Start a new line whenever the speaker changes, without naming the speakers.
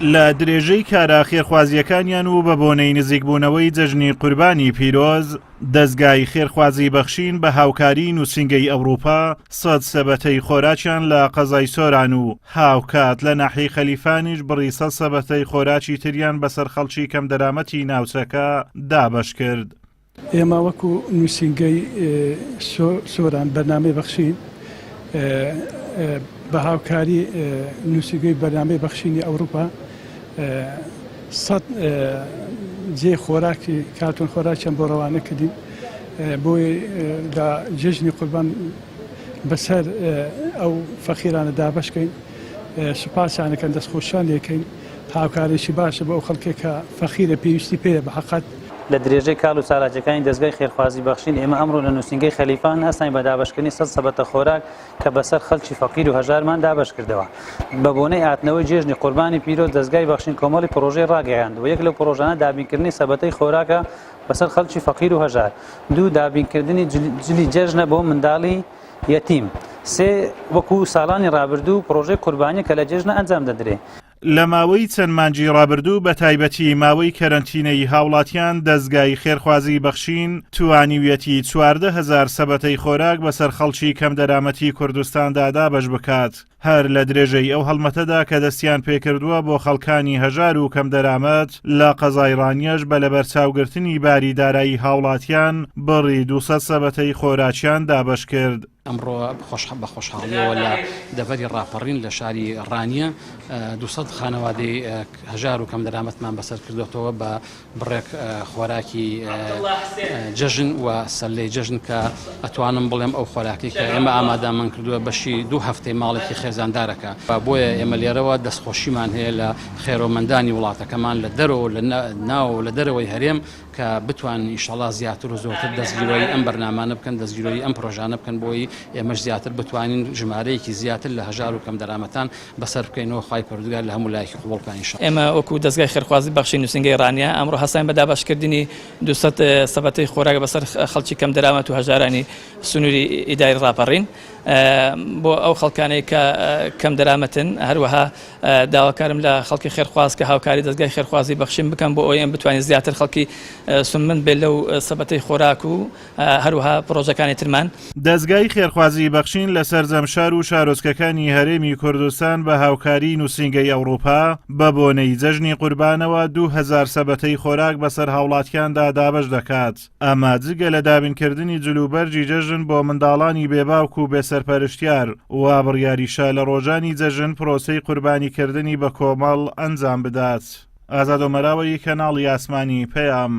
لە درێژەی کارە خێرخوازییەکانیان و بە بۆنەی نزیکبوونەوەی جەژنی قوربانی پیرۆز، دەزگای خێرخوازی بەخشین بە هاوکاری نووسینگەی ئەوروپا سەد سەبەتەی خۆراکیان لە قەزای سۆران و هاوکات لە ناحیەی خەلیفانیش بڕی سەد سەبەتەی خۆراکی تریان بەسەر خەڵکی کەمدەرامەتی ناوچەکە دابەشکرد.
ئێمە وەکو نووسینگەی سۆران بەرنامەی بەخشین بە هاوکاری نووسینگەی بەرنامەی بەخشینی ئەوروپا سەد جێ خۆراکی کارتۆن خۆراکیان بۆ ڕەوانە کردین بۆی لە جێژنی قوربان بەسەر ئەو فەقیرانە دابەشکەین سوپاسیانەکەن دەستخۆشیان لێکەین هاوکارێکی باشە بۆ ئەو خەڵکێک کە فەقیرە پێویستی پێیە بە حەقەت.
لە درێژەی کار و چالاکیەکانی دەزگای خێرخوازی بەخشین ئێمە ئەمڕۆ لە نووسینگەی خەلیفان هەستاین بە دابەشکردنی سەد سەبەتە خۆراک کە بەسەر خەڵکی فەقیر و هەژارمان دابەش کردەوە. بە بۆنەی هاتنەوەی جێژنی قوربانی پیرۆز دەزگای بەخشین کۆمەڵی پڕۆژەی ڕاگەیاند و یەک لەو پڕۆژانە دابینکردنی سەبەتەی خۆراکە بەسەر خەڵکی فەقیر و هەژار، دوو دابینکردنی جلی جەژنە بۆ منداڵی یەتیم، سێ وەکو ساڵانی ڕابردوو پڕۆژەی قوربانیە کە لە جێژنە ئەنجام دەدرێ.
لە ماوەی چەند مانگی ڕابردوو بە تایبەتی ماوەی کەرەنتینەی هاوڵاتیان دەزگای خێرخوازی بەخشین توانیویەتی 14 هەزار سەبەتەی خۆراک بەسەر خەڵکی کەمدەرامەتی کوردستاندا دابەش بکات هەر لە درێژەی ئەو هەڵمەتەدا کە دەستیان پێکردووە بۆ خەڵکانی هەژار و کەمدەرامەت لە قەزای ڕانیەش بە لەبەرچاوگرتنی باری دارایی هاوڵاتیان بڕی 200 سەبەتەی خۆراکیان دابەشکرد.
ئەمڕۆ بە خۆشحاڵیەوە لە دەڤەری ڕاپەڕین لە شاری ڕانیە 200 خانەوادەی هەژار و کەمدەرامەتمان بەسەر کردوێتەوە بە بڕێک خۆراکی جەژن و سەلەی جەژن کە ئەتوانم بڵێم ئەو خۆراکی کە ئێمە ئامادەمان کردووە بەشی دوو هەفتەی ماڵێکی خێزاندارەکە بۆیە ئێمە لێرەوە دەستخۆشیمان هەیە لە خێرۆمەندانی وڵاتەکەمان لە دەرەوە لە ناو لە دەرەوەی هەرێم کە بتوانن ئیشەڵا زیاتر و زۆرتر دەستگیرۆیی ئەم بەرنامانە بکەن، دەستگیرۆیی ئەم پرۆژانە بکەن بۆی ئێمەش زیاتر بتوانین ژمارەیەکی زیاتر لە هەژار و کەمدەرامەتان بەسەر بکەینەوە، خوای پەروەردگار لە هەموو لایەکی قبوڵ بکا ان شاء.
ئێمە وەکو دەزگای خێرخوازی بەخشی نووسینگەی ڕانیە ئەمڕۆ هەستاین بە دابەشکردنی 200 سەبەتەی خۆراک بەسەر خەڵکی کەمدەرامەت و هەژارانی سنووری ئیداری ڕاپەڕین بۆ ئەو خەڵکانەی کە کەمدەرامەتن، هەروەها داواکارم لە خەڵکی خێرخواز کە هاوکاری دەزگای خێرخوازی بەخشین بکەن بۆ ئەوەی ئێمە بتوانین زیاتر خەڵکی سوودمەند بێت لەو سەبەتەی خۆراک و هەروەها پڕۆژەکانی ترمان.
دەزگای خێرخوازی بەخشین لە سەرجەم شار و شارۆچکەکانی هەرێمی کوردستان بە هاوکاری نووسینگەی ئەوڕوپا بە بۆنەی جەژنی قوربانەوە 2000 سەبەتەی خۆراک بەسەر هاوڵاتیاندا دابەش دەکات. ئەمە جگە لە دابینکردنی جلوبەرگی جەژن بۆ منداڵانی بێ باوک و بێ سەرپەرشتیار، وا بڕیاریشە لە ڕۆژانی جەژن پرۆسەی قوربانیکردنی بە کۆمەڵ ئەنجام بدات. ئازاد ئۆمەراوەیی، کەناڵی ئاسمانی پەیام.